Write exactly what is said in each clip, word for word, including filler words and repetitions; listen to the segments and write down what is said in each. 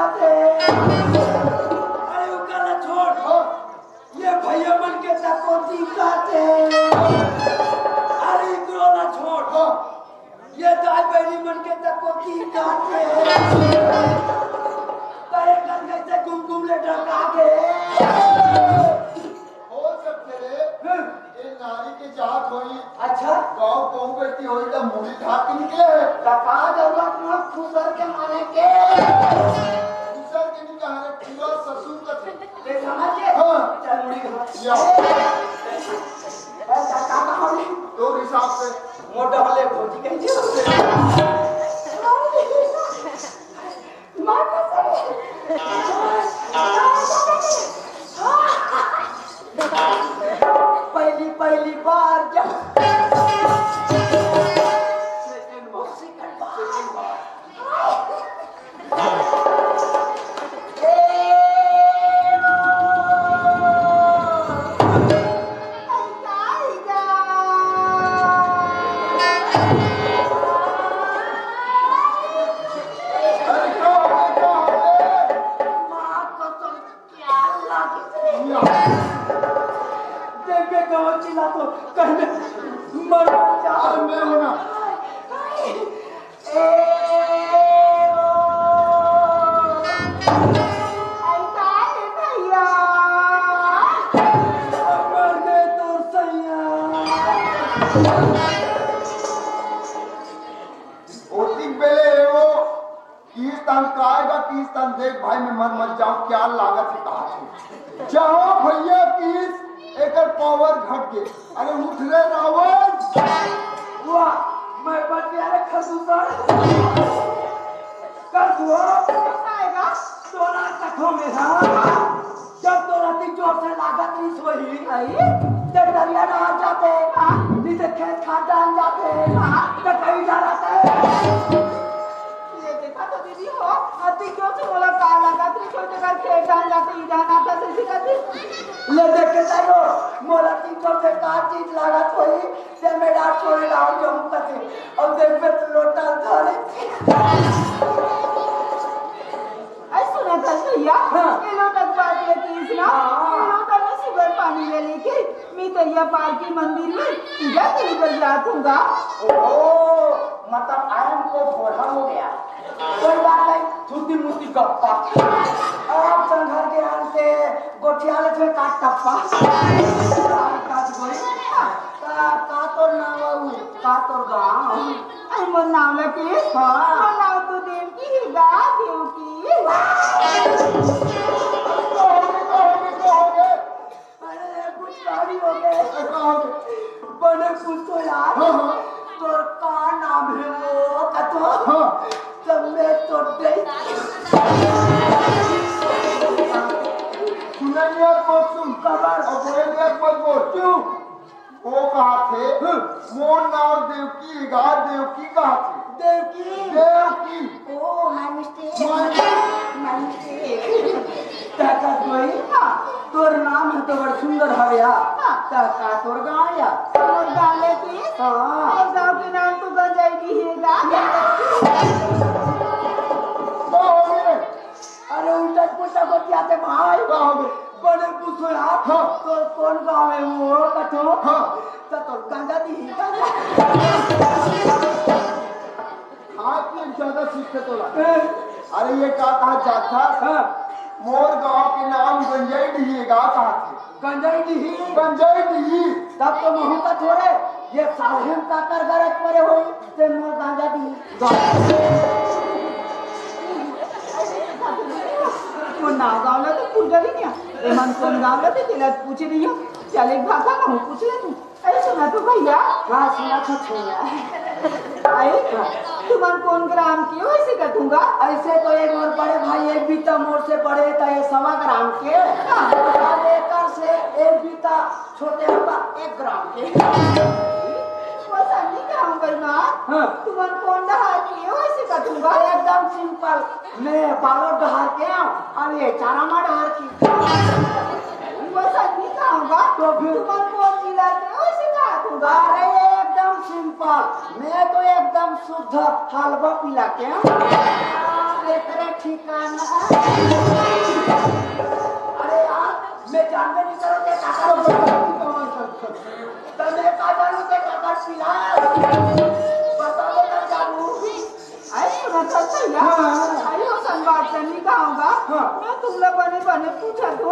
अरे, ओकर ला छोड़। ये भैया मन के तको दिक्कत हे। अरे, एकरो ला छोड़। ये दाई बहिनी मन के तको दिक्कत हे। करे कर कैसे गुमगुम ले ढका के। हो सकथे रे। हम्म। ये नारी के जात होही। अच्छा। गाँव कहूँ बेटी होही त मुड़ी ढाक के निकले हे। त का जरूरत ना खुसर के माने के। खुसर के नहीं कहा रे, पूरा ससुर का थे। ते समझ के? हाँ। चल मुड़ी ढाक। या। ए, त का कहा रे? तोर हिसाब से। मोटा वाले भौजी कहीं जी। पहली, पहली बार जब second बार, second बार। अरे, का हो गया, का हो गया? माँ कसम, क्या लागिस रे? या। देख के गवा चिल्ला तो कहने मर जा। अरे, मैं हूँ ना। ए, ओ, ऐसा है भैया। मर गए तो सैया। ओतिक बेले हे वो, किस तन काय बा, किस तन देख भाई, मैं मर मर जाऊं, क्या लागत हे, कहा थे। जाओ भैया, किस एकर पावर घट गे। अरे उठ रे रावण। वाह, मैं बच गया रे खसूसा। कर दुआ। आएगा। तोरा कथो में हा। जब तोर अतिक जोर से लागत रहिस होही, आई? त डहरिया डहर जाते, हाँ। नहीं त खेत खार डहर जाते, हाँ। त कहीं जा रहते। ले देखा तो दीदी हो, अतिक जोर से मोला का लागत रहिस होही, तेकर खेत डहर जाते, ई डहर आता, से सिखाती। ले देख के जाइयो, मोला अतिक जोर से का चीज लागत होही, ते में डाल छोड़े डाल जाऊं कथे। अब देख में तो लोटा धरे। अरे सुना था भैया, हाँ। ये लोटा के बात ये किस ना, हाँ। ये लोटा में सुगर पानी ले लेके मैं तैया पार के मंदिर में पूजा करे बर जात हूँगा। ओहो, मतलब आयन को फोड़ा हो गया। कोई बात नहीं, थुती मुती गप्पा। आप संघर के अंते गोठियाले थे का टप्पा। का, का, का तोर नाव आऊ, का तोर गाँव? अरे मोर नाव ला के? हाँ। मोर नाव तो देवकी हे गा, देवकी। कहोगे, कहोगे, कहोगे? अरे, कुछ गाली हो गए। अरे, कहोगे? बने पूछो यार। हाँ, हाँ। तोर का नाम हे वो? कतो? हाँ। तब मैं तो डरी। सुने यार, मत सुन। कबर। अब बोल यार, मत बोल। क्यों? वो कहा थे, हम्म। मोर नाम देवकी हे गा, देवकी कहा थे। Devaki. Devaki. Oh, my mistake। My mistake। My mistake। तका कोई? हाँ। तोर नाम हे तो बड़ सुंदर हवे या। हाँ। तका तोर गाँव या? मोर गाँव ले की? हाँ। मोर गाँव के नाम तो गंजाई की हे गा। तो हो गए। अरे उल्टा पुल्टा बतियाते भाई। का हो गए? बने पूछो यार। हाँ। तो कौन गाँव हे वो कथो? हाँ। तो, तो गंजा दी ही गंजा। आप ये ज्यादा सीखते तो लगा। ए। अरे ये का कहा जाता? हाँ। मोर गाँव के नाम गंजाई डी हे गा कहा थे। गंजाई डी ही? गंजाई डी ही। तब तो महू का थोड़े, ये साले हम का कर गरज पड़े होई। ते मोर गांजा दी। मोर नाव गाँव ला तो पूछ डरी नहीं। एमन कौन गाँव ला ते तेला पूछ रही हो। चल एक भाषा कहूँ पूछ ले तू। अरे सुना तो भैया। हाँ, सुना तो भैया। अरे तुमन कौन ग्राम के हो ऐसे कथूंगा? ऐसे तो एक और बड़े भाई एक बीता मोर से बड़े था ये सवा ग्राम के। हाँ। और एकर से एक बीता छोटे हवा एक ग्राम के। वो संगी का हम बेईमान। हाँ। तुमन कौन डहार के हो ऐसे कथूंगा? एकदम सिंपल। मैं बालोद डहार के हूँ, अब ये चारामा डहार की। वो संगी का होगा? तो फिर? तुमन कौन जिला के हो ऐसे कहा तू? अरे एकदम सिंपल। मैं तो एकदम शुद्ध हलवा पिला के हूँ। एकरे ठिकाना। अरे यार, मैं जानबे नहीं करो के काकर। तो मैं का जानू के काकर पिला। बता दो ना जानू। अरे सुना था भैया। हाँ, हाँ। अरे वो संवाद करने का होगा। हाँ। मैं तुम लोग बने बने पूछा तो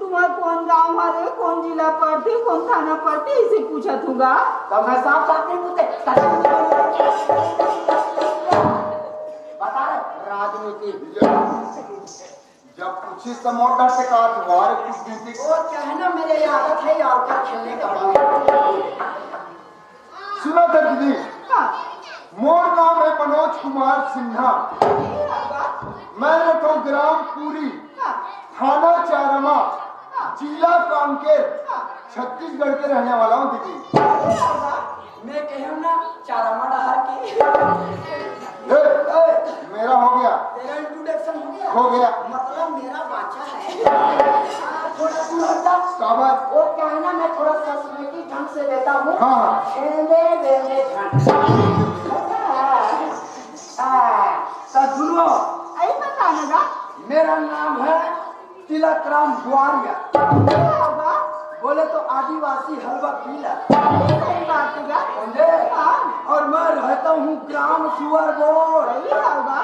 तुम्हारा कौन गांव हरे, कौन जिला पड़ते, कौन थाना पड़ते, इसे पूछा थूगा। तो मैं साफ साफ नहीं पूछते। बता रहे, राजनीति। जब पूछिस त मोर डर से का हुआ रे, कुछ नहीं। वो क्या है ना, मेरे ये आदत है यार का खेलने का। सुना था दीदी, हाँ। मोर नाम है मनोज कुमार सिन्हा। ये होगा। मैं रहता हूँ ग्राम पूरी, हाँ। थाना चारामा, हाँ। जिला कांकेर, हाँ। छत्तीसगढ़ के रहने वाला हूँ दीदी। ये होगा। मैं कहे हूँ ना, चारामा डहार के। ए, ए, मेरा हो गया। तेरा introduction हो गया? हो गया। मतलब मेरा बाँचा है। हाँ, थोड़ा दूर हट जा। काबर? वो क्या है ना, मैं थोड़ा संस्कृति ढंग से देता हूँ। हाँ, हाँ। खेले वेले ढंग। हाँ। तो सुनो। ऐसा कहा ना? मेरा नाम है तिलक राम ग्वारिया। क्या होगा? बोले तो आदिवासी हलवा पीला। सही बात है क्या? समझे? हाँ। और मैं रहता हूँ ग्राम सुअर गोड़। सही होगा।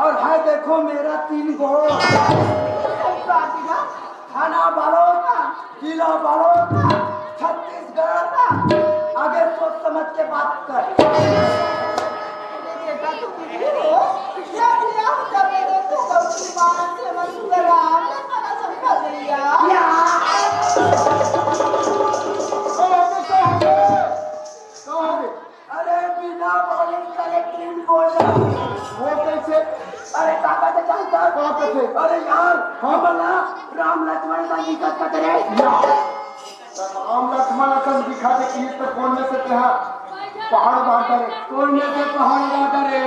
और है देखो मेरा तीन गोड़। सही बात है क्या? थाना बालोद, हाँ। जिला बालोद, हाँ। छत्तीसगढ़। हाँ। आगे सोच समझ के बात कर। अरे बेटा, तू बिल्ली हो? जब लिया हो, तब ये देखो, गौतमी मान से मन सुंदर राम ने खाना समझा दिया। या। अरे बिना बोले करे तीन बोल। वो कैसे? अरे काका तो जानता। का कैसे? अरे यार, हाँ। हम ना राम लक्ष्मण का निकट कतरे। या। राम लक्ष्मण असन दिखा दे कि इस पे कौन में से क्या? पहाड़ बांट डरे। कौन में से पहाड़ बांट डरे?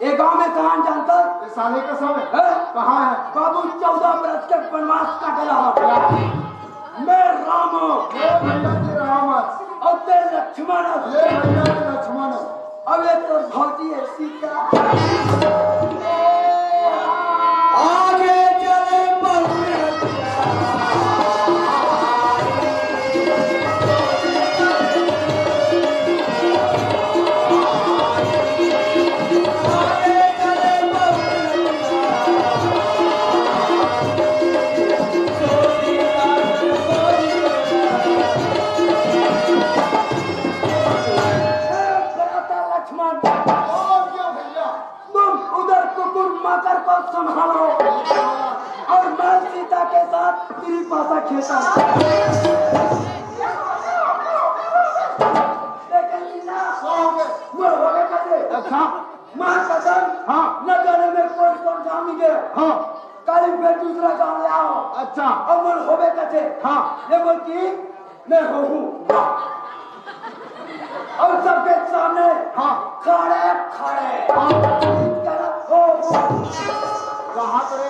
ये गांव में कहां जानता? ये साले का सब है। हैं? कहाँ है? बाबू चौदह बरस के वनवास काटेला हो। मैं राम हूँ। ये भैया के राम है। और ते लक्ष्मण है। ये भैया के लक्ष्मण है। अब ये तो भौजी है सीता। आगे चले बलराम। लक्ष्मण, तुम उधर कुकुर माकर को संभालो और मैं सीता के साथ तेरी भाषा खेलता हूँ। लेकिन ना, मैं हो गए कैसे? अच्छा। माँ कसम, हाँ। न जाने में कौन कौन गाँव में गए। हाँ। काली फिर दूसरा गाँव ले आओ। अच्छा। और मन होवे कथे। हाँ। ये बोल कि मैं हो हूँ। वाह। और सबके सामने हाँ। खड़े खड़े। हाँ। करा हो हूँ। कहाँ करे?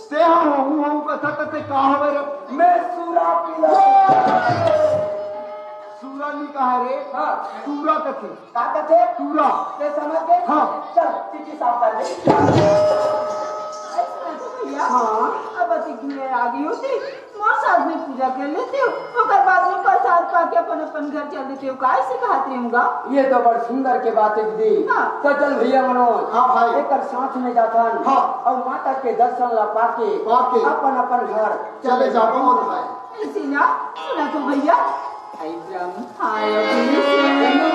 तेहा हूँ हूँ कथा कथे का हवे रे? मैं सूरा पीला। सूरा नहीं कहा रे? हाँ। सूरा कथे। का कथे? सूरा। ते समझ गए? हाँ। चल, चिट्ठी साफ कर दे। ऐसा तो भैया। हाँ। अब अति घिरे आ गई होती, मोर साथ में पूजा कर लेते हो, ओकर बाद में प्रसाद पाके अपन अपन घर चल देते हो, काय से कहत रहूंगा? ये तो बड़ सुंदर के बात है दीदी। हाँ। तो चल भैया मनोज, हाँ भाई। एकर साथ में जाथन। हाँ। और माता के दर्शन ला पाके पाके। अपन अपन घर चले जाबो मोर भाई। ऐसे ना, सुना तो भैया। ऐ ब्रह्मा, ऐ विष्णु।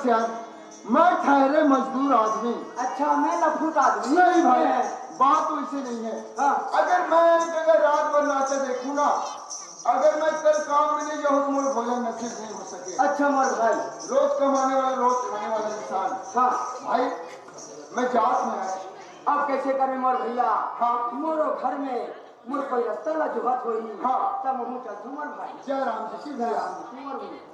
यार, मैं ठहरे मजदूर आदमी। अच्छा, मैं लफूट आदमी। नहीं भाई, बात वैसे नहीं है। हाँ। अगर मैं एक जगह रात भर नाचा देखूं ना, अगर मैं कल काम में नहीं जाऊं तो मोर भोजन नसीब नहीं हो सके। अच्छा मोर भाई। रोज कमाने वाला, रोज खाने वाला इंसान। हाँ। भाई, मैं जात में आज। अब कैसे करे मोर भैया? हाँ। मोरो घर में मोर कोई रास्ता ला जुहत होही। हाँ। तब महूं चलथों मोर भाई। जय राम जी की जय। राम जी की मोर भैया।